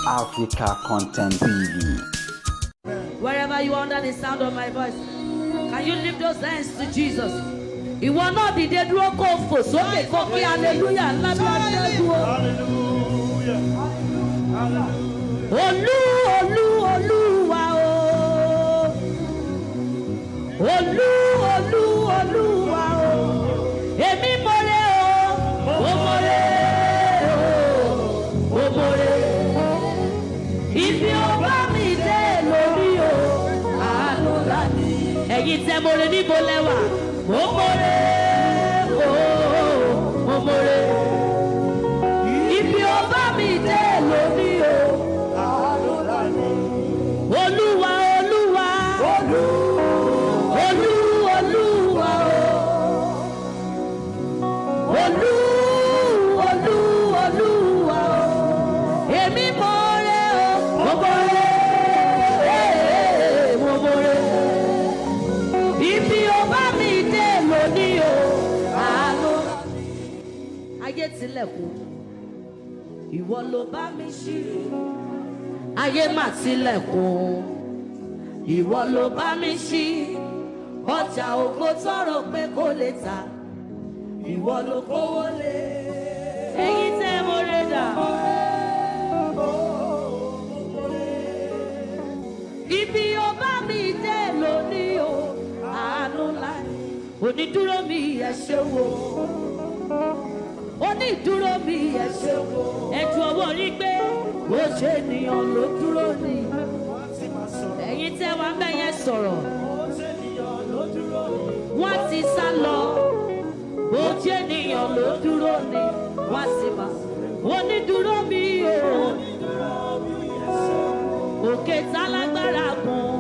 Africa Content TV. Wherever you are under the sound of my voice, can you lift those hands to Jesus? Ìwọ náà dìde dúró kó fò sókè kó kí hallelujah ńlá bí aṣẹ́gun o. Olú olú olúwa o. Olú olú olúwa o. Èmi mọ̀rẹ́ o, mo mọ̀rẹ́ o, mo mọ̀rẹ́. Ibi ó bá mi dé lórí o, àánú ńlá ni. Ẹ̀yin tẹ́ mọ̀rẹ́ níbo lẹ́wà? Mo mọ̀rẹ́ o, mo mọ̀rẹ́. Ibi ó bá mi dé lórí o, àánú ńlá ni. Olúwa olúwa, olú olúwa o. Olú olú olúwa o. Èmi mọ̀rẹ́ o, mo mọ̀rẹ́, mo mọ̀rẹ́. Ibi ó bá mi dé lónìí o, àánú. Ayé tilẹ̀kùn, ìwọ ló bá mi ṣí. Ayé mà tilẹ̀kùn, ìwọ ló bá mi ṣí. Ọjà ògo tọrọ pé kò lè tà, ìwọ ló kówó lé. Ẹ̀yin tẹ́ mo rẹ̀ dà. Ibi ó bá mi dé lónìí o, àánú ńlá. Onídúró mi ẹ ṣé wo. Onídúró mi ẹ ṣé wo. Ẹ ju ọwọ́ rí pé bó ṣe ènìyàn ló dúró ni. Ẹ̀yin tẹ́ wá bẹ́ yẹn sọ̀rọ̀. Wọ́n ti sá lọ. Bó ṣe ènìyàn ló dúró ni. Wọ́n sì máa. Onídúró mi o. Òkè tálágbára gùn.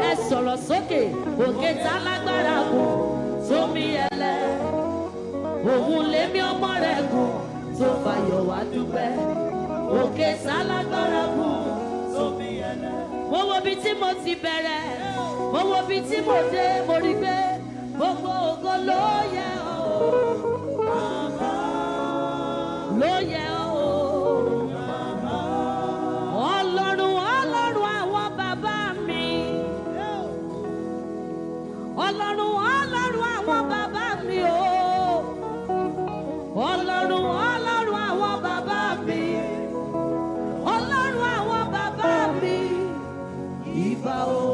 Ẹ sọ̀rọ̀ sókè. Òkè tálágbára gùn. Sómi ẹlẹ́. Òun lèmi ọmọ rẹ̀ gùn. Tó fàyọ̀ wá dúpẹ́. Òkè tálágbára gùn. Sómi ẹlẹ́. Mo wo ibi tí mo ti bẹ̀rẹ̀. Mo wo ibi tí mo dé. Mo rí pé gbogbo ògo ló yẹ ọ́. Ló yẹ ọ́. Ọlọ́run ọlọ́run àwọn bàbá mi. Ọlọ́run ọlọ́run àwọn bàbá mi o. Ọlọ́run ọlọ́run àwọn bàbá mi. Ọlọ́run àwọn bàbá mi. Ìbà o.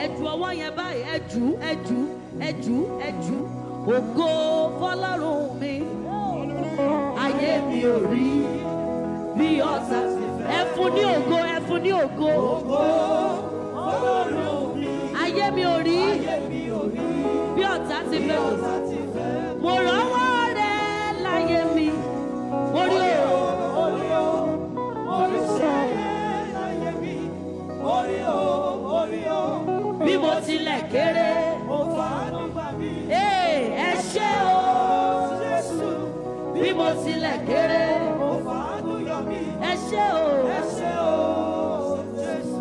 Ẹ ju ọwọ́ yẹn báyìí, ẹ jù, ẹ jù, ẹ jù, ẹ jù. Ògo fọlọ́run mi. Ayé mi ò rí bí ọ̀tá. Ẹ fún ní ògo, ẹ fún ní ògo. Ayé mi ò rí bí ọ̀tá ti fẹ́. Mo rọ́wọ́ rẹ láyé mi. Mo rí o. Bí mo tilẹ̀ kéré. Ẹ ṣé o. Bí mo tilẹ̀ kéré. Ẹ ṣé o.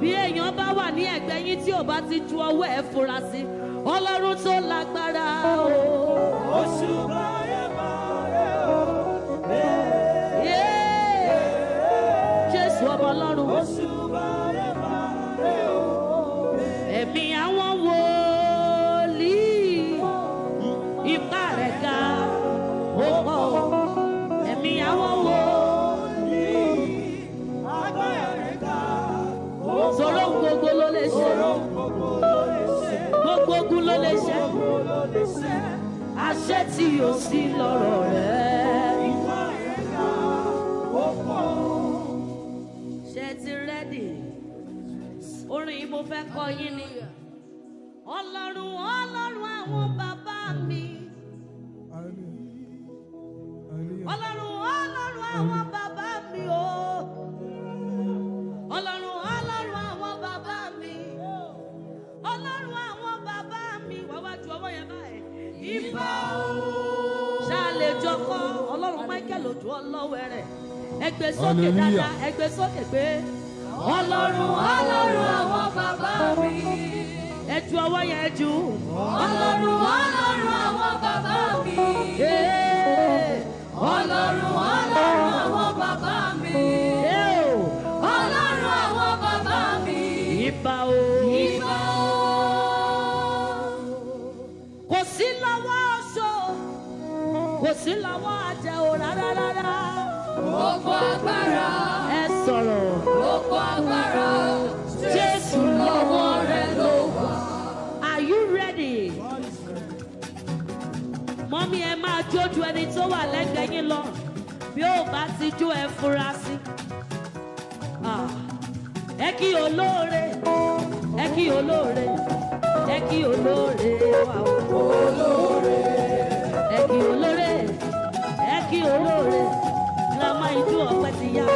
Bí èèyàn bá wà ní ẹ̀gbẹ́ yín tí ò bá ti ju ọwọ́ ẹ̀ fura sí, Ọlọ́run tó lágbára o. Òṣùbà ẹ máa rẹ̀ o. Jésù ọmọ Ọlọ́run. Òṣùbà ẹ máa rẹ̀ o. Ẹ̀mí àwọn wòlíì, ipá rẹ̀ ga, ó pọ̀. Ẹ̀mí àwọn wòlíì, Agbára rẹ̀ ga, ó pọ̀. sọ̀rọ̀ gbogbo ló lè ṣe. Gbogbo ló lè ṣe. Gbogbo ogun ló lè ṣe. Gbogbo ló lè ṣe. Àṣẹ tí yóò sí lọ́rọ̀ rẹ̀. Ipá rẹ̀ ga, ó pọ̀. Ṣé ti rẹ́dì? Orin yìí mo fẹ́ kọ yín ni. Ọlọ́run ọlọ́run àwọn bàbá mi. Ọlọ́run ọlọ́run àwọn bàbá mi o. Ọlọ́run ọlọ́run àwọn bàbá mi. Ọlọ́run àwọn bàbá mi. Wàá wá ju ọwọ́ yẹn báyìí. Ìbà o. Ṣáà lè jọ kọ́ Ọlọ́run Michael Ojú ọlọ́wẹ́ rẹ̀. Ẹ gbé sókè dáadáa, ẹ gbé sókè pé. Ọlọ́run ọlọ́run àwọn bàbá mi. Ẹ ju ọwọ́ yẹn jù. Ọlọ́run ọlọ́run àwọn bàbá mi. Ọlọ́run ọlọ́run àwọn bàbá mi. lọ́wọ́ àjẹ́ o rárá rárá. Gbogbo agbára. Ẹ sọ̀rọ̀. Gbogbo agbára. Jésù lọ́wọ́ rẹ̀ ló wà. Are you ready? Mọ́mí ẹ máa jó ju ẹni tó wà lẹ́gbẹ̀ẹ́ yín lọ. Bí ó bá ti jó ẹ fura sí. Ah. Ẹ kí olóore, ẹ kí olóore, ẹ kí olóore wà o. Ẹ kí olóore, ẹ kí olóore, girama ijó ọpẹ́ ti yá.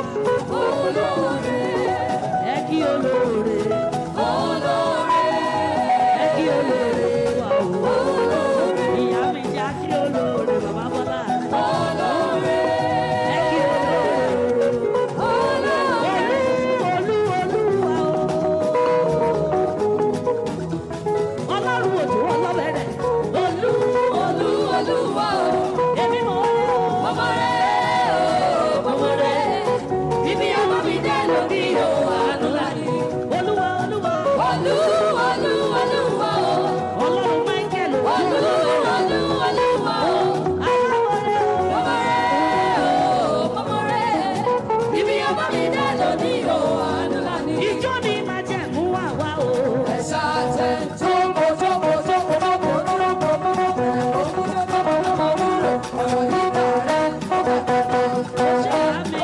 Olóore. Ẹ kí olóore, Olóore. ẹ kí olóore wà o. Olóore. Ìyá mi já kí olóore, bàbá Bọ́lá rẹ̀. Olóore. Ẹ kí olóore. Olóore. Olú, olú, olúwa o. Ọlọ́run òjò ọlọ́bẹ̀rẹ̀. Olú, Olú Olúwa o. èmi mọ̀ ọ́. Ọmọ rẹ̀ o, ọmọ rẹ̀. Ibi ọmọ mi dé lórí o, àánú ńlá ni. Olúwa, olúwa. Olú Olú Olúwa o. Ọlọ́run Michael òjò. Olú Olú Olúwa o. Aláwọ̀rẹ́ o. Ọmọ rẹ̀ o, ọmọ rẹ̀. Ibi ọmọ mi dé lórí o, àánú ńlá ni. Ijó ni májẹ̀mú wà wá o. Ẹ̀ṣá tẹ̀ jókòó jókòó jókòó jókòó jókòó ọ̀rọ̀ yíká rẹ̀ ó kàkàkà. Ṣé àmì?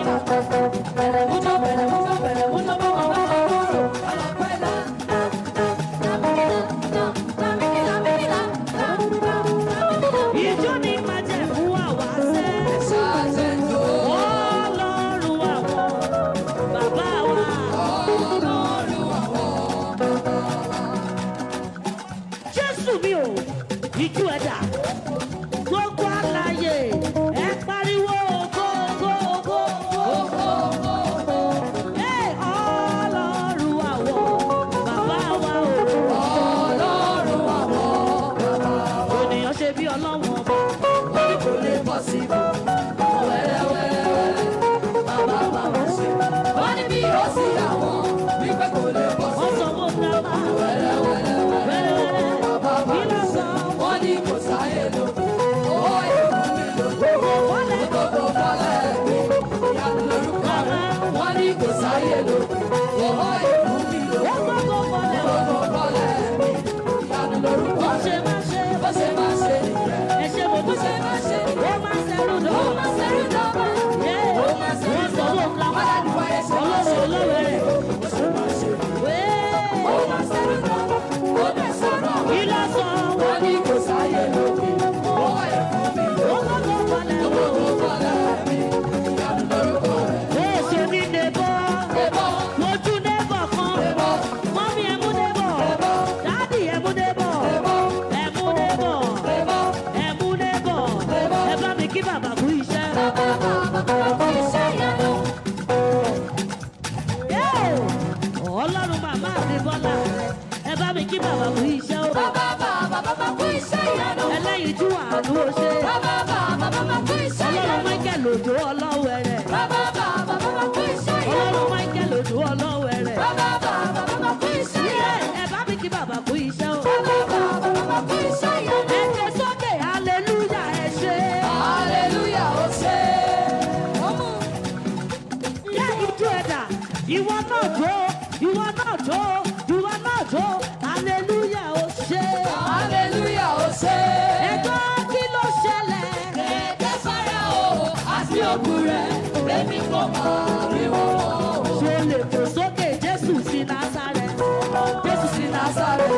Ijó ni májẹ̀mú wà wá sẹ́. Ọlọ́run àwọn bàbá wa. Jésù mi ò, ìjú ẹ̀dá, gbogbo àlàyé, ẹ pariwo go go go go. Ẹ Ọlọ́run àwọn bàbá wa o. Ènìyàn ṣe bí ọlọ́wọ́n ọba. Wọ́n sọ fún Dàmá. Wẹ́rẹ́wẹ́rẹ́, kí ló sọ? Wọ́n ní kò sáyé lóko, owó èrò mi lóko. Wọ́n lẹ́ Gbogbo fọlẹ́ mi, ìyanu lorúkọ rẹ̀. Wọ́n ní kò sáyé lóko, owó èrò mi lóko. ó gbogbo fọlẹ̀ o. Gbogbo fọlẹ́ mi, ìyanu lorúkọ Ó ṣe rẹ̀. má ṣe, Bó ṣe máa ṣe nìyẹn. ẹ ṣe mo Bó ṣe dúpẹ́. máa ṣe nìyẹn. Ó máa ṣẹrú Ó dọ́gba. máa ṣerú dọ́gba. Yeah. Ó máa ṣerú Wọ́n sọ dọ́gba. fún Dàmá. Wọ́n lẹ́nu wáyé ṣe máa ṣe Ọlọ́run olóore rẹ̀. Bó ṣe máa ṣe nìyẹn. Wéé. Ó máa ṣerú dọ́gba. Ó dẹ̀ sọ̀rọ̀. Kí ló sọ? Wọ́n ní kò sáyé lóko, owó èrò mi Ó lóko. gbogbo fọlẹ̀ o. Gbogbo fọlẹ́ mi, ìyanu lorúkọ rẹ̀. Ó ṣe ní débọ̀. Débọ̀, Mojú débọ̀ kan. débọ̀, Mọ́mí ẹ mú débọ̀. débọ̀. Dádì ẹ mú débọ̀. Ẹ mú débọ̀. Ẹ mú débọ̀. Ẹ bá mi kí bàbá kú iṣẹ́. Yóò! Ọlọ́run màmá mi Bọ́lá. Ẹ bá mi kí bàbá kú iṣẹ́ o. Ẹlẹ́yinjú àánú ó ṣe. Ọlọ́run Michael Òjó ọlọ́wẹ̀rẹ̀. Ọlọ́run Michael Òjó ọlọ́wẹ̀rẹ̀. Ẹ bá mi kí bàbá kú iṣẹ́ o. Ẹ ké sókè hallelujah ẹ ṣé. Yá ijó ẹ̀dá, ìwọ náà jó, ìwọ náà jó, ìwọ náà jó, hallelujah ó ṣé. Ẹ gbọ́ kí ló ṣẹlẹ̀? Ṣé o lè fò sókè Jésù sí Násárẹ̀? Jésù sí Násárẹ̀.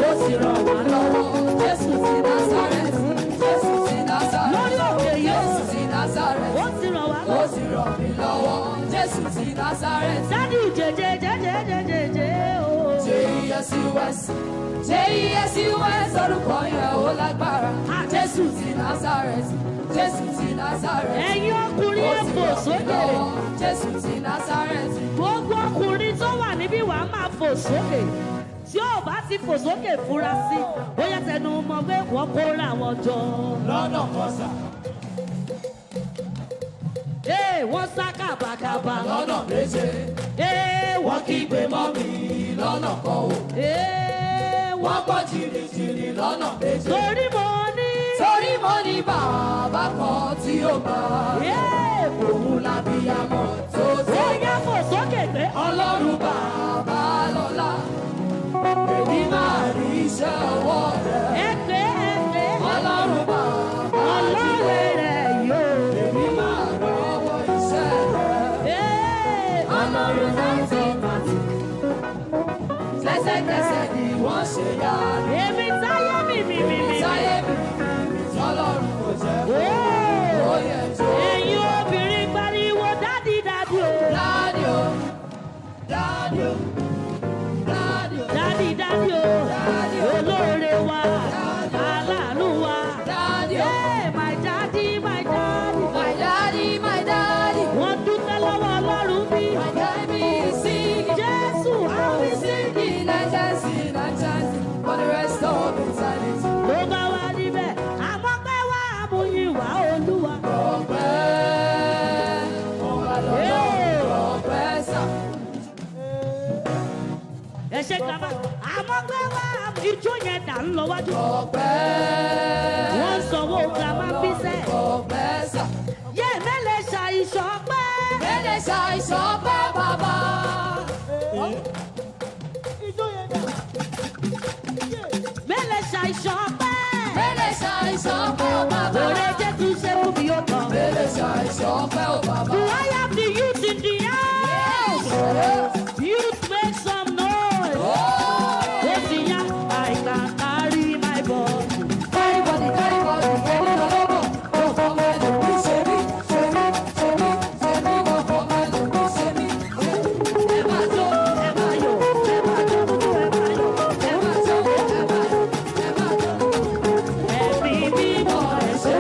Ó sì ràn wá lọ́wọ́. Jésù ti Násárẹ́tì. Jésù ti Násárẹ́tì. Lórí òkè yìí. Jésù ti Násárẹ́tì. Ó ti ràn wá Ó lọ́wọ́. sì ràn mí lọ́wọ́. Jésù ti Násárẹ́tì. Dádì jẹjẹ jẹjẹ jẹjẹ o. J-E-S-U-S. J-E-S-U-S. Orúkọ yẹn ó lágbára. Jésù ti Násárẹ́tì. Jésù ti Násárẹ́tì. Ẹ̀yin ọkùnrin Ó ẹ sì fò ràn mí sókè. lọ́wọ́. Jésù ti Násárẹ́tì. Gbogbo ọkùnrin tó wà níbí wàá máa fò sókè. Tí ò bá ti fò sókè fura sí, ó yẹ tẹnu mọ́ pé wọ́n kóra wọn jọ. Lọ́nà kan sà, Ee, wọ́n sá kàbàkàbà. Lọ́nà méje. Ee, wọ́n Wọ́n kígbe mọ́ mi lọ́nà kan o. Ee, wọ́n Wọ́n pọ̀ jìnnìjìnnì lọ́nà méje. torí mo ní. Torí Mo ní bàbá kan tí ó máa. Òun lábíyamọ tó tó. Ó yá fò sókè pé. Ọlọ́run bàbá lọ́lá. Èmi máa rí iṣẹ́ ọwọ́ rẹ̀. Ẹ pé ẹ pé. Ọlọ́run bàbá Ọlọ́run rẹ̀ yóò. Èmi máa rọ́wọ́ iṣẹ́ rẹ̀. Ọlọ́run 1930. Lẹ́sẹ̀kẹsẹ̀ ni wọ́n ṣe yára. Èmi táyé mi mi mi mi. Táyé mi mi tọ́lọ́run kò jẹ́. Ó yẹ tó. Ẹ̀yin obìnrin pariwo dádì dádì o. Dádì o, dádì o, dádì o. Dádì dádì o. Olóore wa. Aláàánú wa. Dádì o. My daddy, my daddy. My daddy, my daddy. Wọ́n dúpẹ́ lọ́wọ́ Ọlọ́run bí. My daddy is singing. Jésù I'll be àbí. singing and dancing and dancing for the rest of eternity. Ló bá wá níbẹ̀, àmọ́ pé wá àmúyìn wá Olúwa. Ọpẹ́, mo wà lọ́dọ̀ ọpẹ́ sà. Ẹ ṣe kàmá, àmọ́ pé wá ijó yẹn dà ń lọ wájú. Ọpẹ́, Wọ́n sanwó kàmá bísẹ̀. ọpẹ́ sà. Yé mẹ́lẹ̀ ṣàìsàn pẹ́. Mẹ́lẹ̀ ṣàìsàn pẹ́ bàbá. Mẹ́lẹ̀ ṣàìsàn pẹ́. Mẹ́lẹ̀ ṣàìsàn pẹ́ bàbá. Òrè Jésù ṣe fún mi ó kàn. Mẹ́lẹ̀ ṣàìsàn pẹ́ bàbá. Do I have the youth in the house? Youth make some noise. Ó ti yá, I can carry my body. Carry body, carry body, ẹni lọ́lọ́bọ̀. Mo fọmọ ẹlòmí ṣe mí, ṣe mí, ṣe mí, ṣe mí. Mo fọmọ ẹlòmí ṣe mí. Ẹ máa jó, ẹ máa yọ̀, ẹ máa jó, ẹ máa yọ̀, ẹ máa jó, ẹ máa yọ̀, ẹ máa jó. Ẹ̀mí mímọ́ ẹ ṣé.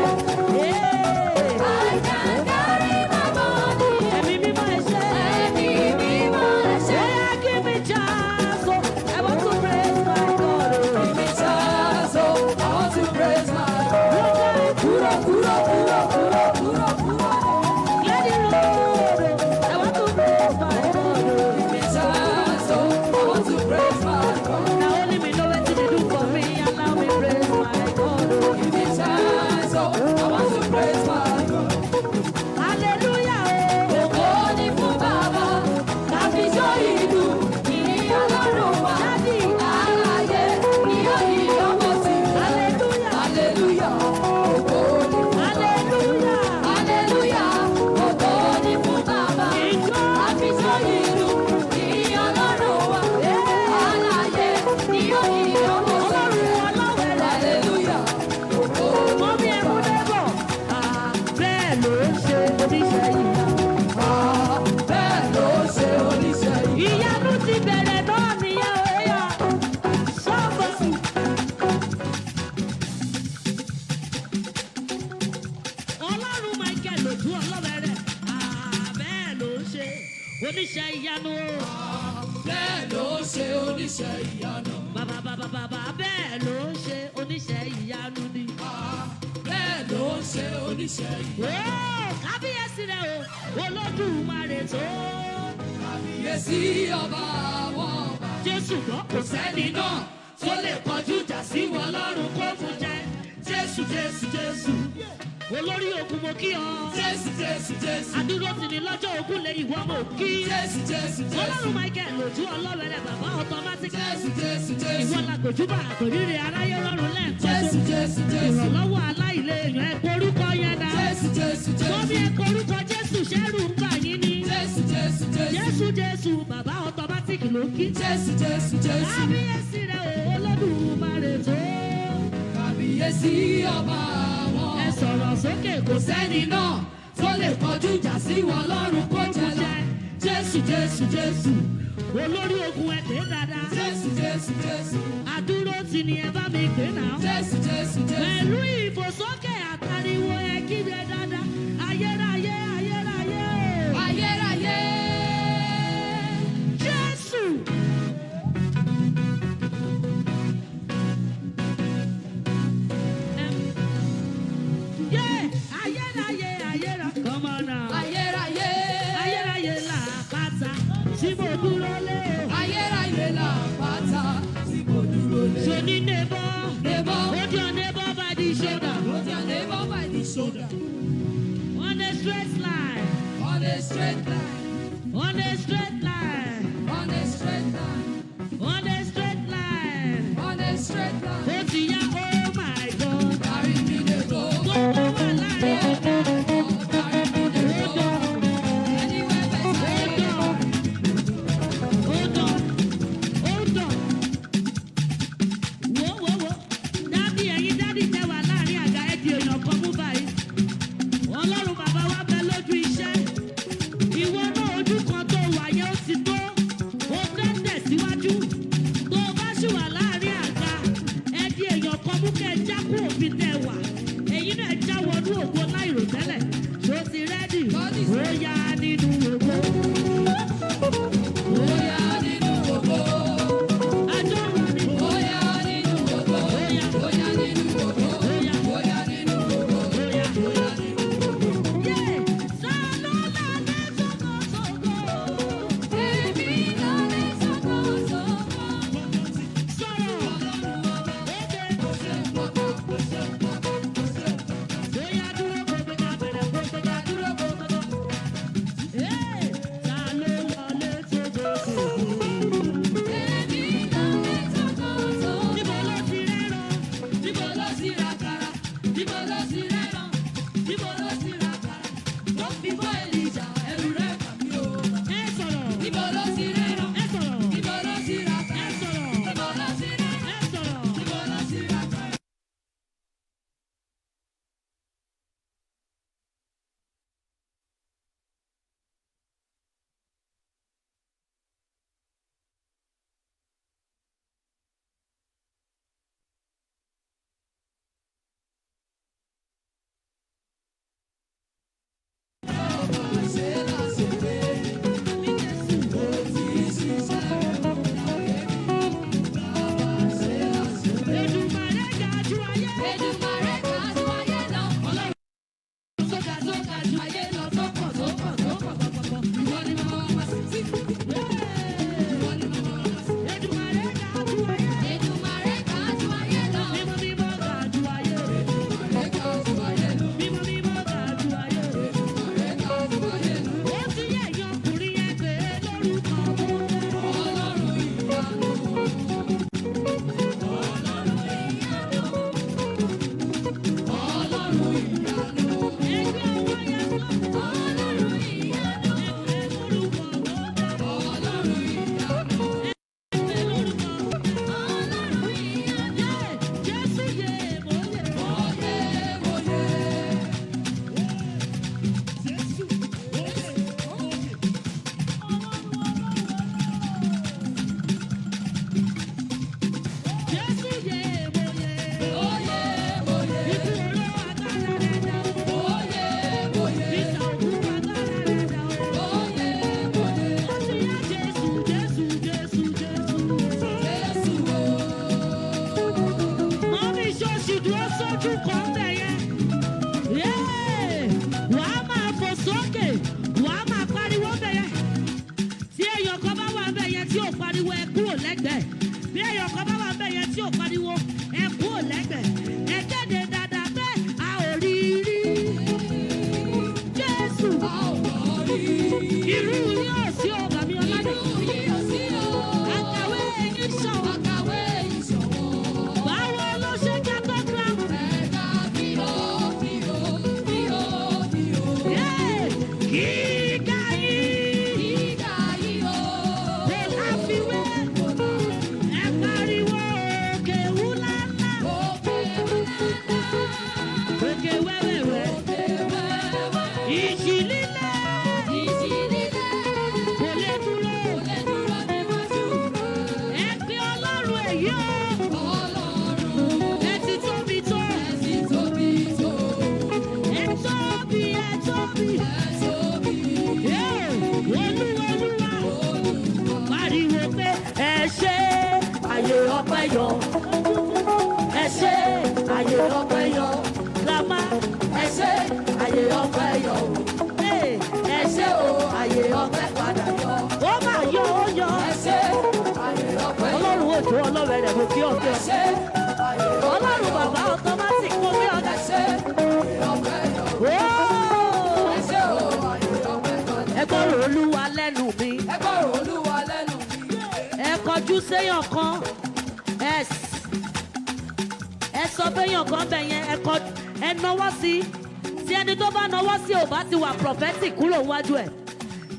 I can carry my body. Ẹ̀mí mímọ́ ẹ ṣé. Ẹ̀mí mímọ́ ẹ ṣé. Yeah, give me chance, oh. I want to praise my God. Oh. Give me chance, oh, I want to praise my God. Kúrò, kúrò, kúrò, kúrò, kúrò, kúrò. Clear the road, oh. I want to praise my God. Oh. Give me chance, oh, I want to praise my God. Now only me know what to do for me. Allow me praise my God. Oh. Give me chance, oh, I want to praise my God. Hallelujah. Oh. Ògo ni fún Bàbá, káfíjọ́ ìlú, ìyìn Ọlọ́run wa. Alààyè ni ó yí ọmọ sí. Hallelujah. Hallelujah, ògo ni fún Bàbá. Hallelujah. Hallelujah, ògo ni fún Bàbá. Ìjọ. Káfíjọ́ ìlú, ìyìn Ọlọ́run wa. Alààyè ni ó yí ọmọ sí. Ọlọ́run ọlọ́wẹ̀rẹ̀. Hallelujah, ògo ni Mọ́mí ẹ mú débọ̀. Bẹ́ẹ̀ ló ń ṣe oníṣẹ́ ìyanu. Bẹ́ẹ̀ ló ṣe oníṣẹ́ yìí. Ìyanu ti bẹ̀rẹ̀ náà nìyẹn o, ẹ̀yà. Sọ́ọ̀bù. Ọlọ́run Michael lòdù ọlọ́wẹ̀rẹ̀. Bẹ́ẹ̀ ló ń ṣe oníṣẹ́ ìyanu o. Bẹ́ẹ̀ ló ṣe oníṣẹ́ ìyanu. Bàbá bàbá bàbá bẹ́ẹ̀ ló ń ṣe oníṣẹ́ ìyanu ni. Bẹ́ẹ̀ ló ṣe oníṣẹ́ ìyanu. Ó, kábíyèsí rẹ̀ o, Olódùmarè tó. Kàbíyèsí ọba àwọn ọba. Jésù gbọ́ Kò sẹ́ni náà tó lè kọjú ìjà sí wọn lọ́rùn kó fún jẹ. Jésù Jésù Jésù. Olórí ogun mo kí ọ. Jésù Jésù Jésù. Adúró tì ní lọ́jọ́ ogun lè ìwọ mo kí. Jésù Jésù Jésù. Ọlọ́run Michael lòjú ọlọ́wẹ̀rẹ̀ bàbá automatic. Jésù Jésù Jésù. Ìwọ làgbòjúbà àgbòrírè aráyé rọrùn lẹ́ẹ̀kan Jésù ṣo. Jésù Jésù. Ìrànlọ́wọ́ aláìléèyàn ẹ korúkọ yẹn dá. Jésù Jésù Jésù. Mọ́mí ẹ korúkọ Jésù ṣẹ́rù ń bà yín ni. Jésù Jésù Jésù. Jésù Jésù bàbá automatic ló kí. Jésù Jésù Jésù. Kábíyèsí rẹ̀ o Olódùmarè tó. Kàbíyèsí ọba àwọn Ẹ ọba. sọ̀rọ̀ sókè kò Kò sẹ́ni náà tó lè kọjú ìjà sí wọn lọ́rùn kó jẹ lọ. Jésù Jésù Jésù. Olórí ogun ẹ pé dáadáa. Jésù Jésù Jésù. Àdúró tì ní ẹ bá mi pè náà. Jésù Jésù Jésù. Pẹ̀lú ìfòsókè àtàríwo ẹ kígbe dáadáa. Ayérayé ayérayé o. Ayérayé. Jésù. Yé ayérayé ayéra come on now. Ayérayé. Ayérayé làpáta tí mo dúró lé o. Ayérayé làpáta tí mo dúró lé. So ní neighbor, Neighbor. hold your neighbor by the shoulder. Hold your straight line. On a straight line. On a straight line. On a straight line. On a straight line. On a straight line. Ó ti yá, oh my God. Carry me dey go. Tó bá wà láàrin ọ̀gá. Carry me dey Hold go. on. Anywhere better. Hold on. Hold on. Hold on. Wo wo wo. Dádì, ẹ̀yin dádì tẹ wà láàrin àga, ẹ di èèyàn kan mú báyìí. Ọlọ́run bàbá wa bẹ lójú iṣẹ́. Ìwọ náà, ojú kan tó wà yẹn ó ti tó. Ó fẹ́ tẹ̀síwájú. Tó o bá sì wà láàrin àga, ẹ di èèyàn kan mú kẹ́ ẹ já kú òfin tẹ wà. Ẹ̀yin náà já wọnú ògo láìròtẹ́lẹ̀. Ṣó ti ready? Ó yá, nínú ògo. Bóyá nínú ògo. Àjọ wà ní. Bóyá nínú ògo. Bóyá nínú ògo. Bóyá nínú ògo. Bóyá. Bóyá nínú ògo. Yeah. Sálọ́lá sọ́kọ̀sọ́kọ̀. Èmi lálẹ́ sọ́kọ̀sọ́kọ̀. Sọ̀rọ̀. Ọlọ́run ọba. Ókè. Ó ṣe pọ̀tà, ó ṣe pọ̀tà, ó ṣe pọ̀tà. Bóyá dúró gbogbo bẹ̀rẹ̀ gbogbo dúró gbogbo. Ee, ta ló wọlé sókòsókò? Èmi lálẹ́ sọ́kọ̀sọ́kọ̀. Níbo ló ti rẹ́ràn? Níbo ló ti ra kàrà? Níbo ló ti rẹ́ràn? Níbo ló ti ra kàrà? Tó fi bọ́ Èlíjà, ẹrù rẹ̀ bà mí o. Ẹ sọ̀rọ̀. Níbo ló ti rẹ́ràn? Ẹ sọ̀rọ̀. Níbo ló ti ra Ẹ kàrà? sọ̀rọ̀. Níbo ló ti rẹ́ràn? Ẹ sọ̀rọ̀. Níbo ló ti ra kàrà? Ṣé láṣepé? Ó ti ṣiṣẹ́ rẹ̀ láyé mi. Bàbá, ṣé láṣepé? Èdùmàrè ga jù ayé. Èdùmàrè ga ju ayé lọ. Ọlọ́run tó ga, tó ga ju ayé lọ, tó pọ̀, tó pọ̀, tó pọ̀ pọ̀pọ̀pọ̀. Ìwọ ni mo máa wá sí. Ìwọ ni mo máa wá sí. Èdùmàrè ga jù ayé. Èdùmàrè ga ju ayé lọ. Mímọ́ mímọ́ ga jù ayé. Èdùmàrè ga ju ayé lọ. Mímọ́ mímọ́ ga jù ayé. Èdùmàrè ga ju ayé lọ. Ó ti yẹ ẹ̀yin ọkùnrin yẹn pé lórúkọ. Ọlọ́run ìyanu. Ọlọ́run ìyanu. Ọlọ́run ìyanu. Ẹgbẹ́ ọwọ́ yẹn sọ. Ọlọ́run ìyanu. Ẹ lórúkọ tó dá. Ọlọ́run ìyanu. Ẹ lórúkọ. Ọlọ́run ìyanu. Yé, Jésù yé mo yé. Oyè, oyè. Jésù yé mo yé. Oyè, oyè. Ikú oró agbára rẹ̀ dà. Oyè, oyè. Ìsà òkú agbára rẹ̀ dà. Oyè, oyè. Ó ti yá, Jésù, Jésù, Jésù, Jésù. Jésù o. Mọ́mí, ṣọ́ọ̀ṣì dúró sójú kan bẹ̀ yẹn. Yéè! Wàá máa fò sókè, wàá máa pariwo bẹ̀ yẹn. Tí èèyàn kan bá wà bẹ̀ yẹn tí ò pariwo, ẹ kúrò lẹ́gbẹ̀ẹ́. Bí èèyàn kan bá wà bẹ̀ yẹn tí ò pariwo, ẹ kúrò lẹ́gbẹ̀ẹ́. Ẹ kéde dáadáa pé a ò rí rí. Jésù, A ò mọ̀ rí. irú yóò sí ọ̀gá mi ọ̀làdé. Irú yìí ò sí o. Àkàwé yín sọ. Àkàwé ìṣòwò. Báwo ló ṣe jẹ́ tó kra? Ẹ̀ka bí o, bí o, bí o, bí o. Yéè! Gíga yìí. Gíga yìí o. Kò láfiwé. Kò lá. Ẹ pariwo òkè ńláńlá, Òkè ńláńlá. òkè wẹ́wẹ́wẹ́, Òkè wẹ́wẹ́. ìjì líle Ìjì líle. kò lè dúró. Kò lè dúró níwájú rẹ̀. Ẹ pe Ọlọ́run èyí o, Ọlọ́run. ẹ ti tóbi tó, Ẹ ti tóbi tó. ẹ tóbi, ẹ tóbi. Ẹ tóbi. Ee, Olúwa, Olúwa, Olúwa. pariwo pé ẹ ṣé, àyè ọpẹ́ yọ. Ẹ ṣé, àyè ọpẹ́ yọ. Grandma, Ẹ ṣé, àyè ọpẹ́ yọ o. ee, Ẹ ṣé o, àyè ọpẹ́ padà yọ. ó mà yọ, ó yọ. Ẹ ṣé, àyè ọpẹ́ yọ. Ọlọ́run òjò ọlọ́rẹ̀ rẹ̀, mo kí ọ kí Ẹ ọ. ṣé, àyè ọpẹ́ Ọlọ́run yọ. bàbá ọtọmátìk, mo kí ọ. Ẹ ṣé, àyè ọpẹ́ yọ. Ooo! Ẹ Ẹ gbọ́rọ̀ Olúwa lẹ́nu mi. Ẹ gbọ́rọ̀ Olúwa lẹ́nu mi. Ẹ kọjú séyàn kan. Ẹ sọ fẹ́yàn kan bẹ̀ yẹn, ẹ kọ ẹ nawọ́ sí i. Tí ẹni tó bá nawọ́ sí ò bá ti wà prophetic kúrò níwájú ẹ̀.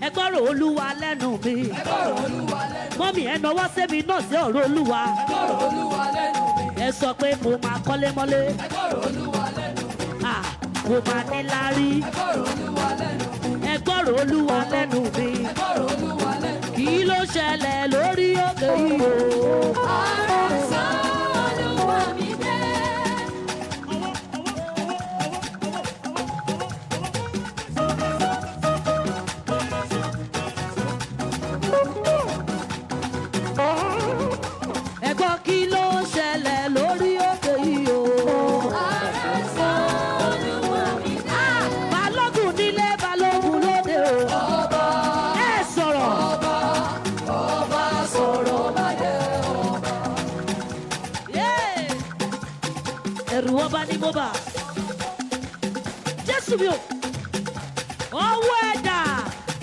Ẹ gbọ́rọ̀ Olúwa lẹ́nu mi. Ẹ gbọ́rọ̀ Olúwa lẹ́nu mi. Mọ́mì, ẹ nawọ́ sẹ́mi náà sí ọ̀rọ̀ Olúwa. Ẹ gbọ́rọ̀ Olúwa lẹ́nu mi. Ẹ sọ pé mo máa kọ́lé mọ́lé. Ẹ gbọ́rọ̀ Olúwa lẹ́nu mi. Ah, mo máa ní láárí. Ẹ gbọ́rọ̀ Olúwa lẹ́nu mi. Ẹ gbọ́rọ̀ Olúwa lẹ́nu mi. Ẹ gbọ́rọ̀ Olúwa lẹ́nu mi. Kí ló ṣẹlẹ̀ lórí òkè yìí o? Àrẹ̀sà Olúwa mi dé. Ẹ gbọ́ kí ló ṣẹlẹ̀ lórí òkè yìí o? Àrẹ̀sà Olúwa mi dé. Balógun nílé, balógun lóde o. Ọba, Ẹ sọ̀rọ̀. ọba, ọba sọ̀rọ̀ máyẹ̀ ọba. Yeah. Ẹ̀rù ọba ni mo bà. Jésù mi o. Ọwọ́ ẹ̀dá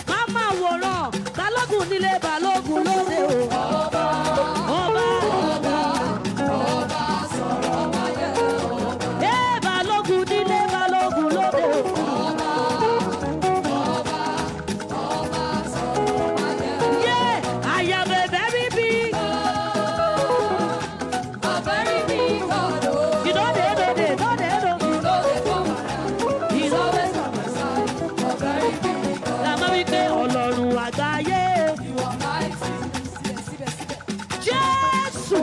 ká máa wòran. Balógun nílé, balógun lóde o. Ọba, Ọba. ọba, ọba sọ̀rọ̀ máyẹ̀ ọba. Ẹ balógun nílé, balógun lóde o. Ọba, ọba, ọba sọ̀rọ̀ máyẹ̀ ọba. Yeah. I am a very big. A very big God, oh. You know they know they know they know. You know they come around. He's always by my side. A very big God. La máa wí pé Ọlọ́run àgbáyé. You are mighty. Síbẹ̀, síbẹ̀, síbẹ̀. Jésù,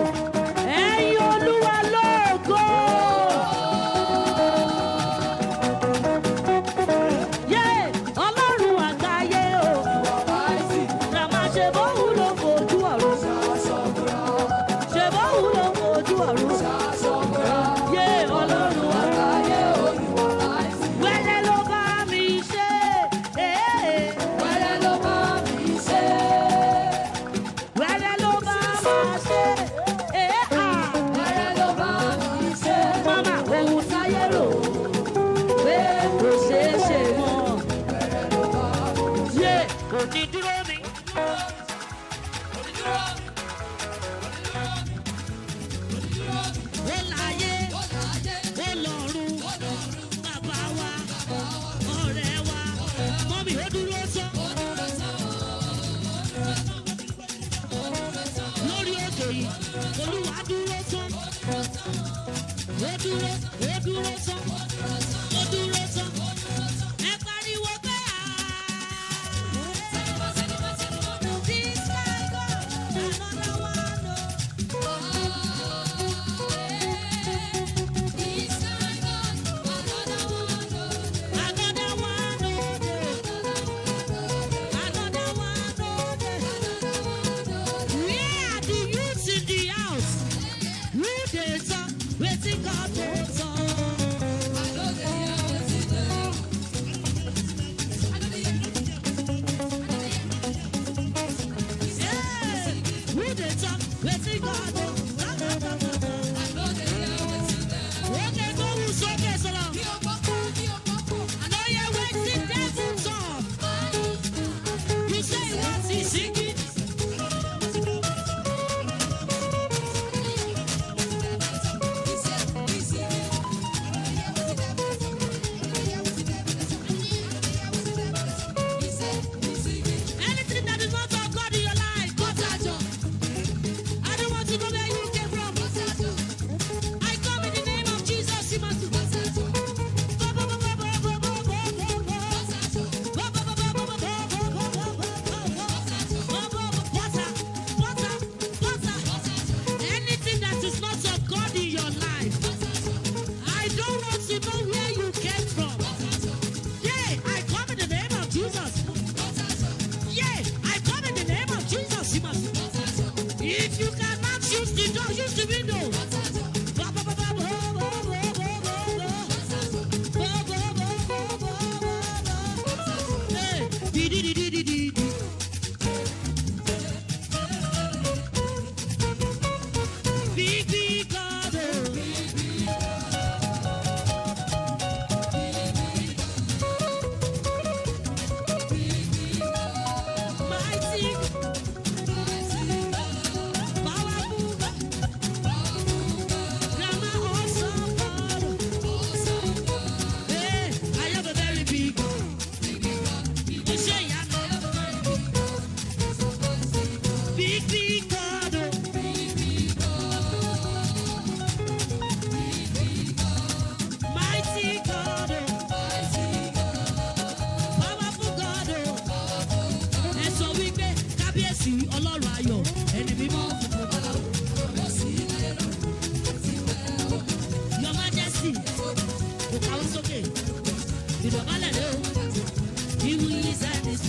ẹ̀yin Olúwa lógo. Yé, Ọlọ́run àgbáyé o. You are mighty. Ràmá ṣe bóun ló fojú ọ̀run. Ṣaṣọ̀bùrà, Ṣe bóun ló fojú ọ̀run. ṣaṣọ̀bùrà. Yé, Ọlọ́run àgbáyé. Àgbáyé o, you are mighty. Wẹ́rẹ́ ló bá mi ṣe. Wẹ́rẹ́ ló bá mi ṣe. Wẹ́rẹ́ ló bá mi ṣe. Wẹ́rẹ́ ló bá mi ṣe. Mama, ohun táyé rò pé kò ṣeé ṣe mọ́. Yé, kò ní dúró mi. Ó láyé, ó lọ́run, bàbá wa, ọ̀rẹ́ wa, mọ́mì ó dúró sán. Lórí òkè yìí, Olúwa dúró sán. Ó dúró, ó dúró sán. Ó dúró sán. Ẹ pariwo pé This my God, another one, oh. Another one, oh.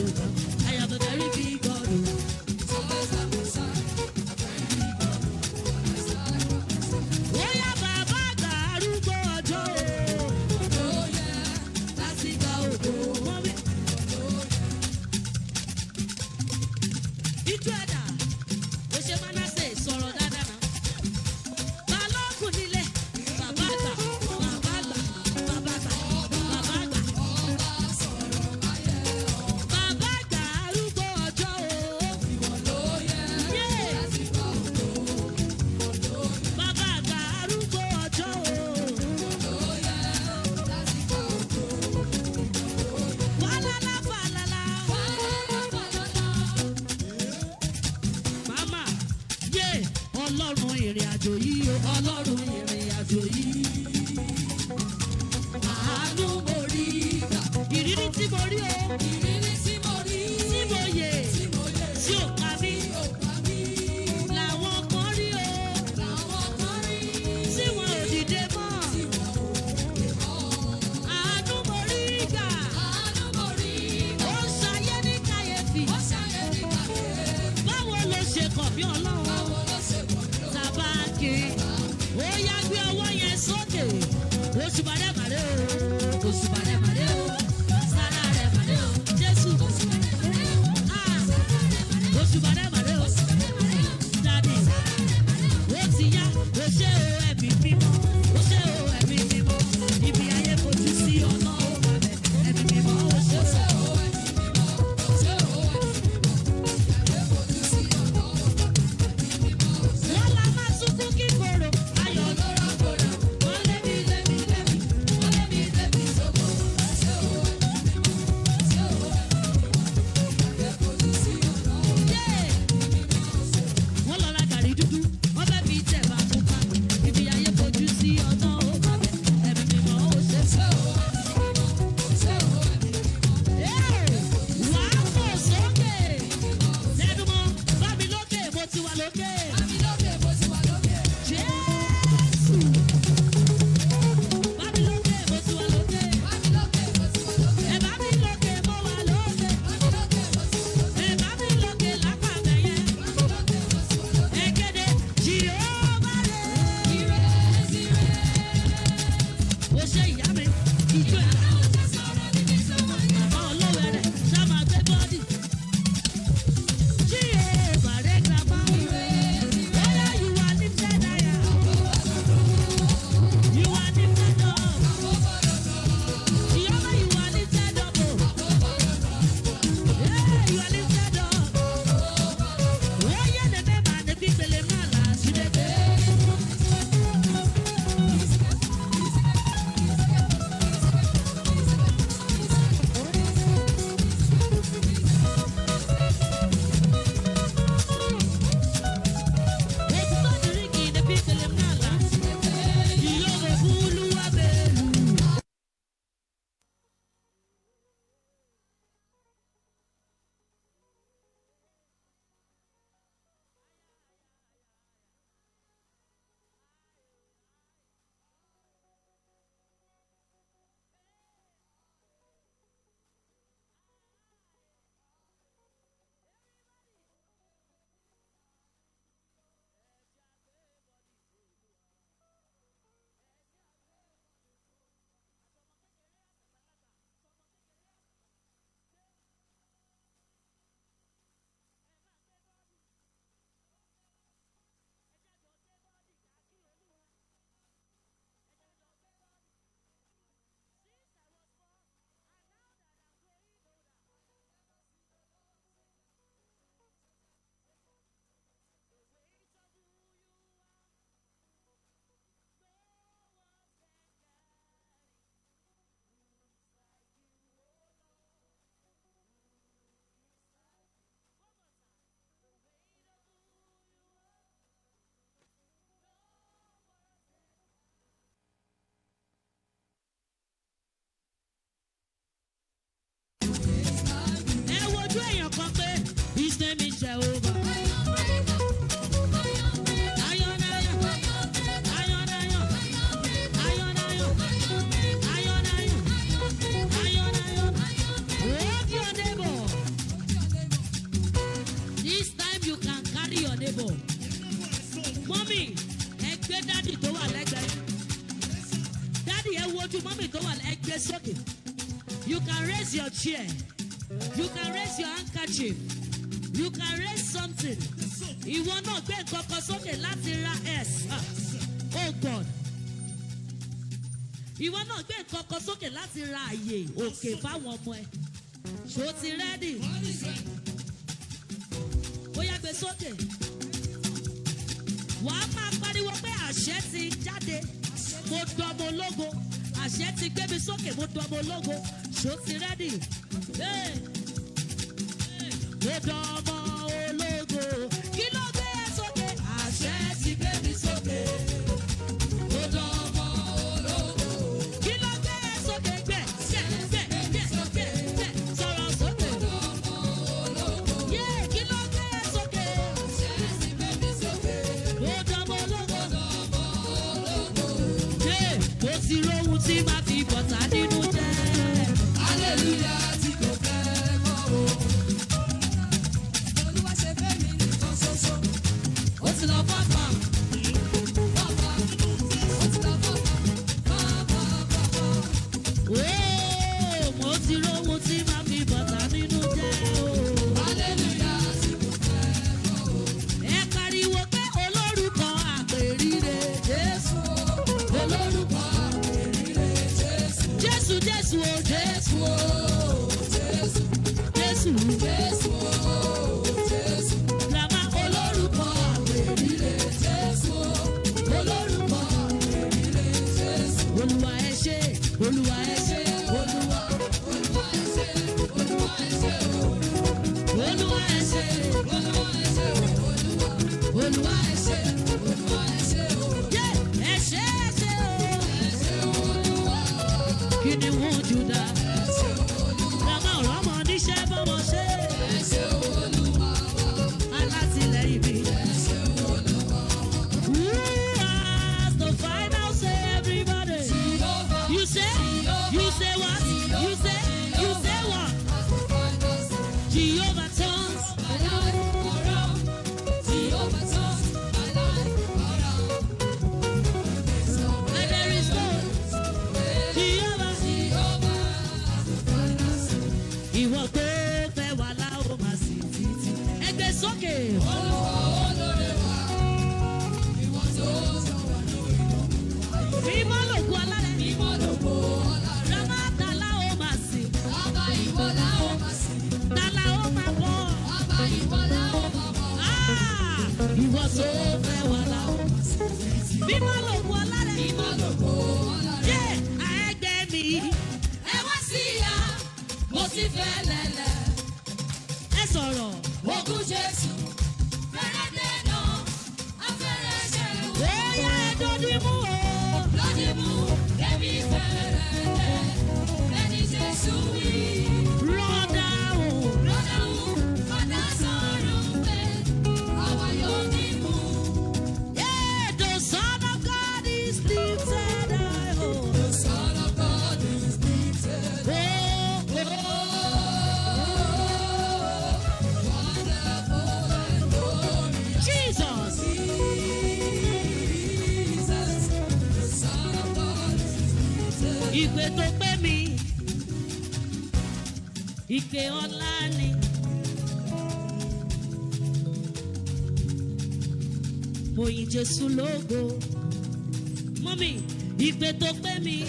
I have a very big God. Ó yá bàbá àgbà arúgbó ọjọ́ o. Mọ́mí. Ìtú ẹ̀dá, ó ṣe Mánásè sọ̀rọ̀ dáadáa náà. Balógun nílé, bàbá àgbà, bàbá àgbà, bàbá àgbà, bàbá àgbà. Bàbá àgbà arúgbó ọjọ́ o. Yeah. Bàbá àgbà arúgbó ọjọ́ o. Wàlálà fàlàlà. Màmá yé ọlọ́run ìrìn àjò yìí o, ọlọ́run ìrìn àjò yìí. Àánú mo rí gbà. Ìrírí tí mo rí o, tí mo yè, tí ò pa mí, làwọn kan rí o, tí wọn ò dìde mọ́. Àánú mo rí gbà. Ó ń ṣayé ní kàyéfì. Báwo ló ṣe kàn mí ọlọ́run? Tàbáàkì. Ó yá gbé ọwọ́ yẹn sókè. Oṣù bàrẹ̀ màrẹ́ o. Oṣù bàrẹ̀ màrẹ́ o. Sára rẹ̀ màrẹ́ o. Jésù. Ah. Oṣù bàrẹ̀ màrẹ́ o. Dádì. Ó ti yá. Ó ṣe o ẹ̀mí mímọ́. Ó ṣe o ẹ̀mí mímọ́. Ibi ayé fojú sí ọ̀nà ó bàbẹ̀. Ẹ̀mí mímọ́ ó ṣe o. Lọ́la máa sunkún kíkorò. Ayọ̀ ló rọ́pò. Wọ́n lé mi lé mi lé mi. Wọ́n lé mi lé mi sóko. Yeah. Wọ́n lọ ra gàrí dúdú, wọ́n fẹ́ fi tẹ̀bà pupa. Ibi ayé fojú sí ọ̀nà ó bàbẹ̀. Ẹ̀mí mímọ́ ó ṣe é. Wà á fò sókè. Lẹ́nu mọ́, bá mi lókè, mo ti wà lókè. Jésù. Bá mi lókè, mo ti wà lókè. Ẹ bá mi lókè, mo wà lókè. Ẹ bá mi lókè lápá bẹ̀yẹn. Ẹ kéde, Jèhófà rè. Ó ṣe ìyá mi, ìjọ ẹ̀. Bàbá olówó rẹ̀ ṣá máa gbé bọ́dì. Jèhófà rè grandma. Bóyá you are lifted higher. You are lifted up. Jehovah, you are lifted up. Oh. Yeah, you are lifted up. Oh, yeah, the man, the people, the man, the Ẹ wojú èèyàn kan pé his name is Jehovah. Iron, iron, iron, iron, iron, iron, iron, iron, iron, iron. Hug your neighbor. can raise your chair. You can raise your handkerchief. You can raise something. Ìwọ náà gbé nǹkan kan sókè láti ra S. Ah, oh God. Ìwọ náà gbé nǹkan kan sókè láti ra àyè òkè fáwọn ọmọ ẹ. Ṣó ti ready? Ó yá, gbé sókè. Wàá máa pariwo pé àṣẹ ti jáde. Mo dọmọ ológo. Àṣẹ ti gbé mi sókè, mo dọmọ ológo. Ṣó ti ready? Hey. Mo dọmọ ológo. Kí ló gbé ẹ sókè? Àṣẹ ti gbé mi sókè. Mo dọmọ ológo. Kí ló gbé ẹ sókè? Gbẹ gbẹ gbẹ gbẹ gbẹ gbẹ sọ̀rọ̀ sókè. Yé, kí ló gbé ẹ sókè? Mo dọmọ ológo. Yé, mo ti róhun tí màá fi bọ̀tà nínú jẹ́. Hallelujah tí kò fẹ́ mọ́ o. Olúwa ṣe fẹ́ mi nìkan ṣoṣo. Ó ti lọ fáfá. Fáfá. Ó ti lọ fáfá. Fáfá fáfá. Ooo, mo ti róhun tí màá fi bọ̀tà nínú jẹ́ o. Hallelujah tí kò fẹ́ mọ́ o. Ẹ pariwo pé olórúkọ àpèrire Jésù. Olórúkọ àpèrire Jésù. Jésù, Jésù o, Jésù o, Jésù. Jésù. Jésù o, Jésù. Grandma, olórúkọ Àpèrire Jésù o. Olórúkọ àpèrire Jésù. Olúwa ẹ ṣé, Olúwa ẹ ṣé, Olúwa, Olúwa ẹ ṣé, Olúwa ẹ ṣé o. Olúwa ẹ ṣé, Olúwa ẹ ṣé o, Olúwa. Olúwa ẹ ṣé, Olúwa ẹ ṣé o. Yé, ẹ ṣé, ẹ ṣé o. Ẹ ṣé Olúwa. Kìnìún Júdà. Ẹ ṣé Olúwa. Grandma ọ̀rọ̀ ọmọ níṣẹ́ bọ́mọ ṣe. Ẹ ṣé Olúwa. Alátìlẹ́yìn mi. Ẹ ṣé Olúwa. Who has the final say, everybody? Jehovah. You say, you say what? You say what? Has the final say. Jehovah turns. My life around. Jehovah turns my life around. And there is no Jehovah. Jehovah has the final say. Ìwọ tó fẹ́ wà láò máa sì títí. Ẹgbẹ́ sókè. Olúwa olóore wa, ìwọ tó sọ wá lórí Mímọ́ lògùn ọlá rẹ̀. Mímọ́ lògo ọlá rẹ̀. Ramá tàlá ó máa sìn. Bàbá ìwọ la ó máa sìn. Tàlá ó máa bọ̀. Bàbá ìwọ la ó máa bọ̀. Ah! Ìwọ tó fẹ́ wà láò máa sìn. Mímọ́ lògùn ọlá rẹ̀. Mímọ́ lògo ọlá rẹ̀. Yé, ẹgbẹ́ mi. Ẹ wá sí ìyá, mo sì fẹ́ lẹ̀lẹ̀. Ẹ sọ̀rọ̀. Ogun Jésù, fẹ́rẹ́ dènà, afẹ́rẹ́ ṣẹ́gun. Ó yá, ẹ dọ́dún mú o. Lónìí mú, èmi fẹ́rẹ̀ dẹ̀, bẹ́ẹ̀ni Jésù wí. Rọ́dà o. Lọ́dà ń padà sọ̀rọ̀ pé àwa yóò ní mú. Yeah, the Son of God is lifted high. Oh, The Son of God is lifted. oh, Wonderful and glorious Jesus. Jesus, the Son of God is lifted. Ìpè tó pé mi, ìpè ọlá ni. Mo yin Jésù lógo. Mummy, ìpè tó pé mi,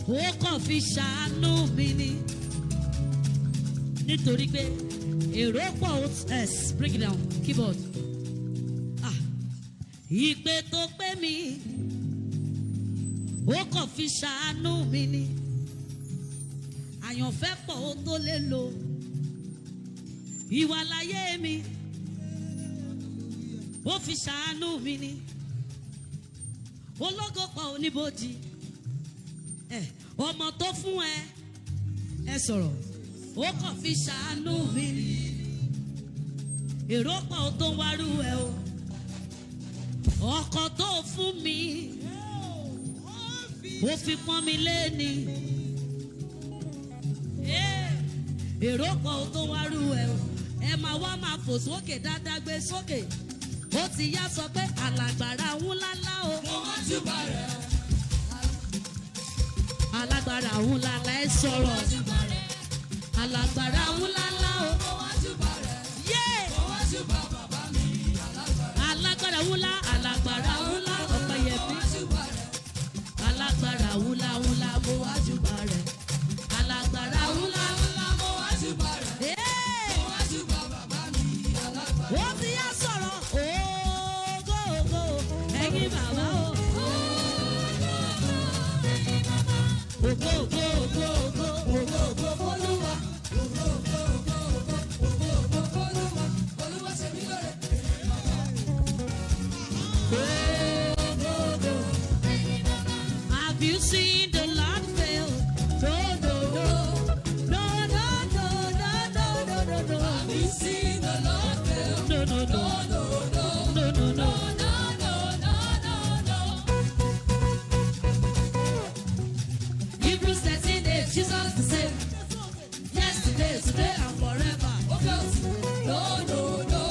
ó kàn fi ṣàánú mi ni. Nítorí pé èrò pọ̀ ó s bring it down keyboard. Ah, ìpè tó pé mi, ó kàn fi ṣàánú mi ni. Àyànfẹ́ pọ̀ ó tó lè lò. Ìwà láyé mi, ó fi ṣàánú mi ni. Ológo pọ̀ oníbojì. Ẹ ọmọ tó fún ẹ, ẹ sọ̀rọ̀, ó kàn fi ṣàánú mi ni. Èrò pọ̀ ó tó ń wárú ẹ o. Ọkọ tó fún mi, ó fi pọ́n mi léni. Èrò pọ̀ ó tó ń wárú ẹ o. Ẹ máa wá máa fò sókè dáadáa, gbé sókè. Ó ti yá, sọ pé alàgbàrá ńláńlá o. Mo wá júbà rẹ̀. Alágbára ńlá ńlá ẹ sọ̀rọ̀. Alágbára ńlá ńlá o. Yé! Alágbára ńlá, alágbára ńlá, Ọpẹ́yẹmí. Alágbára ńlá ńlá, mo wá júbà rẹ̀. Alágbára ńlá ńlá, mo wá júbà rẹ̀. Ó ti yá sọ̀rọ̀, ògo ògo, ẹ̀yin bàbá o. Ògo ògo ògo ògo ògo ògo f'Olúwa. Ògo ògo. Have you seen the Lord fail? No, no, no. No, no, no, no, no, no, no, no. Have you seen the Lord fail? No, no, no. No, no, No, no, no. no, no, no, no, no. Hebrews 13:8, Jesus the same. Yesterday, today, and forever. No, no, no, no,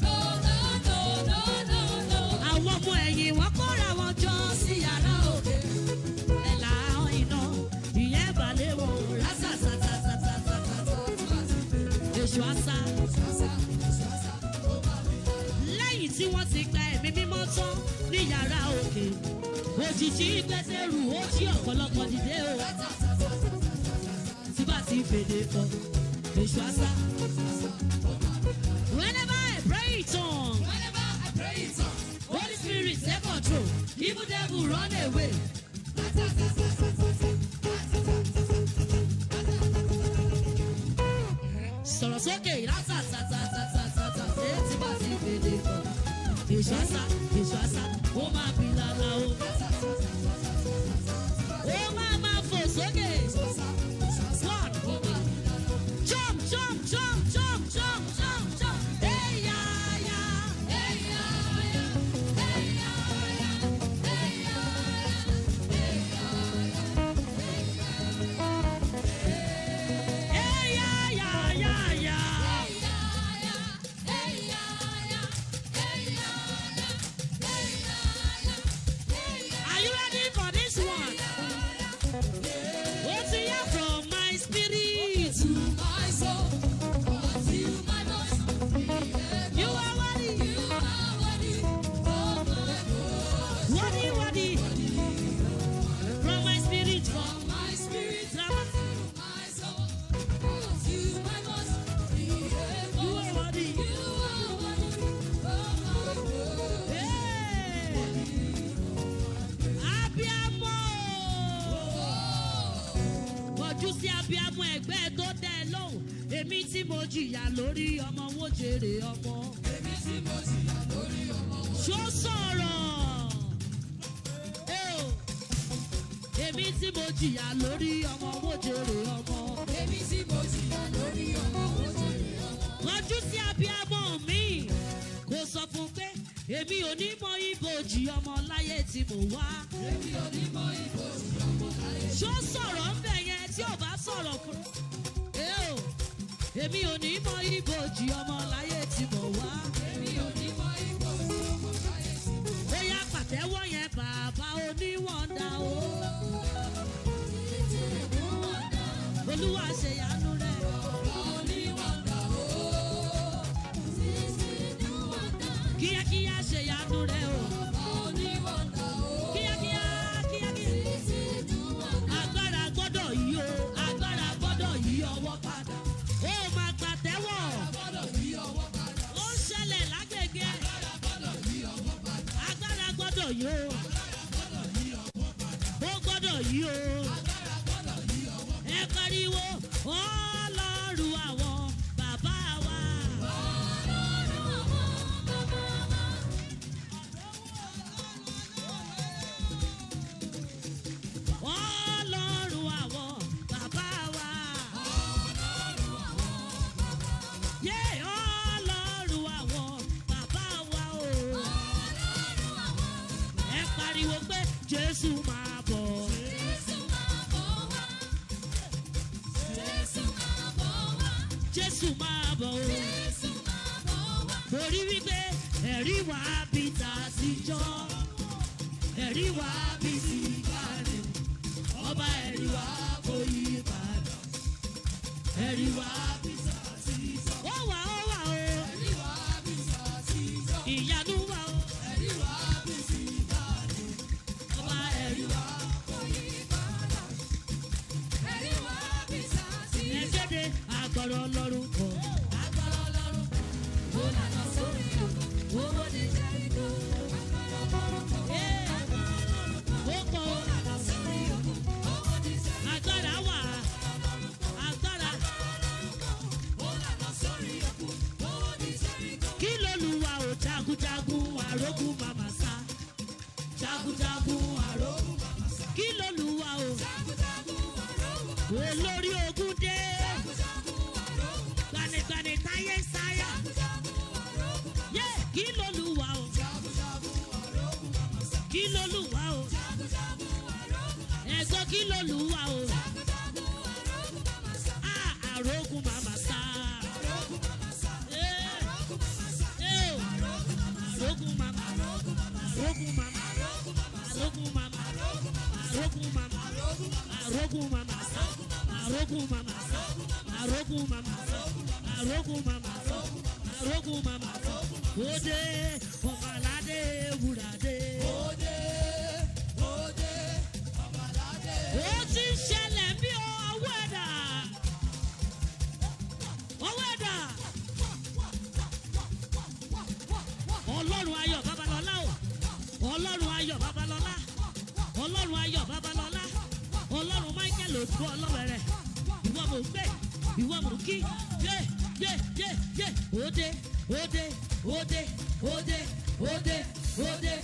no, no, no, no, no. Àwọn ọmọ ẹ̀yìn wọn kóra wọn jọ sí yàrá òkè. Ẹ̀là iná, ìyẹn balẹ̀ wọn rásàsàsàsàsàsà. Èṣù àṣà. Lẹ́yìn tí wọ́n ti gba ẹ̀mí mímọ́ tán ní yàrá òkè. Òjijì Pétérù ó jí ọ̀pọ̀lọpọ̀ dìde o. Tí bá ti fèdè kọ, èṣù àṣà. Whenever I pray in tongues. Whenever I pray in tongues, Holy Spirit take control. Evil devil run away. Sọ̀rọ̀ sókè rásàsàsàsàsàsà ṣé tí bá ti fèdè kọ. Èṣù àṣà, èṣù àṣà, ó máa bí lálá o. Ó máa máa fò sókè. One. Jump, jump, jump, jump, jump, jump, jump. Hey, ya, ya. hey, ya, ya, hey, ya, ya, hey, ya, ya, hey, ya, Hey, ya, ya, ya, ya. ya, ya, hey, ya, ya, hey, ya, ya, hey, ya, ya, hey, ya. Are you ready for this one? What you hear from my spirit? To my soul, unto my voice, You are worthy, you are worthy of my voice. worthy, worthy. From my spirit, from My spirit, my my soul, unto my voice, you are worthy. you are worthy of my voice. Hey! Abiamọ! Kọjú sí abiamọ ẹgbẹ́ tó dá ẹ lóhùn. Èmi tí mo jìyà lórí ọmọ wo jèrè ọmọ. Èmi tí mo jìyà lórí ọmọ wọn. Ṣó sọ̀rọ̀? Ẹ o. Èmi tí mo jìyà lórí ọmọ wo jèrè ọmọ. Èmi tí mo jìyà lórí ọmọ wọn jèrè ọmọ. Kọjú sí abiamọ mi. Kò sọ fún pé èmi ò ní mọ ibojì ọmọ láyé tí mo wá. Èmi ò ní mọ ibojì ọmọ láyé. Ṣó sọ̀rọ̀ ń bẹ̀ yẹn tí ò bá sọ̀rọ̀ fún. Ẹ o. Èmi ò ní mọ ibojì ọmọ láyé tí mo wá. Èmi ò ní mọ ibojì ọmọ láyé tí mo wá. Bóyá pàtẹ́wọ́ yẹn bàbá oníwọ̀ndà o. Olúwa ṣe yanu rẹ̀. Bàbá oníwàndà o. Kíákíá ṣe yanu rẹ̀ o. Bàbá oníwàndà o. Kíákíá kíákíá. Agbára gbọ́dọ̀ yí o. Agbára gbọ́dọ̀ yí ọwọ́ padà. Ó máa pàtẹ́wọ̀. Gbọ́dọ̀ yí ọwọ́ padà. Ó ń ṣẹlẹ̀ lágbègbè. Agbára gbọ́dọ̀ yí ọwọ́ padà. Agbára gbọ́dọ̀ yí o. Gbọ́dọ̀ yí ọwọ́ padà. Ó gbọ́dọ̀ yí o. Agbára gbọ́dọ̀ yí ọwọ́ padà. Ẹ pariwo Ọlọ́run àwọn bàbá wa. Ọlọ́run àwọn bàbá wa. Yé Ọlọ́run àwọn bàbá wa o. Ẹ pariwo pé Jésù máa bọ̀. Jésù máa bọ̀ o. Torí wípé ẹ̀rí wà bí tàtijọ́, ẹ̀rí wà bí ti ìgbàanì. Ọba ẹ̀rí wa kò yí padà. Ẹ̀rí wa ó wà, ó wà o. Ìyanu wà o. Ọba ẹ̀rí wa. Ẹ kéde agbára Ọlọ́run kọ. Agbára Ọlọ́run kò lànà sórí òkun, owó ní Jẹ́ríkò. Agbára Ọlọ́run kò, agbára Ọlọ́run kò, Ó kọ ó lànà sórí òkun, owó ní Jẹ́ríkò. Agbára wà. Agbára. Ó lànà sórí òkun, owó ní Jẹ́ríkò. Kí lolúwa ò jagunjagun àrógùn màmá sá. Jagunjagun àrógùn màmá sá. Kí lolúwa ò Jagunjagun àrógùn màmá olórí ogun dé. Jagunjagun àrógùn màmá Gbanigbani táyé sáyà. Jagunjagun àrógùn màmá Yé kí lolúwa ò. Jagunjagun àrógùn màmá sá. Kí lolúwa ò. Jagunjagun àrógùn màmá Ẹ̀gbọ́n kí lolúwa ò. Jagunjagun àrógùn màmá sá. Á àrógùn màmá sá. Àrógùn màmá sá. Ee Àrógùn màmá sá. ee o. Àrógùn màmá sá. Àrógùn màmá. Àrógùn màmá sá. Àrógùn màmá. Àrógùn màmá sá. Àrógùn màmá. Àrógùn màmá sá. Àrógùn màmá. Àrógùn màmá sá. Àrógùn màmá sá. Àrógùn màmá sá. Àrógùn màmá. Àrógùn màmá. Àrógùn màmá. Òde ọ̀màládé wúràdé. Òde, òde, ọmọládé. Ó ti ń ṣẹlẹ̀ bí ọwọ́ ẹ̀dá. Ọwọ́ ẹ̀dá. Ọlọ́run ayọ̀ babalọ́lá o. Ọlọ́run ayọ̀ babalọ́lá. Ọlọ́run ayọ̀ babalọ́lá. Ọlọ́run Michael Òdúró ọlọ́wẹ̀rẹ̀. Ìwọ mò ń gbé, ìwọ mò ń kí. Yé yé yé yé. Òde òde òde òde òde òde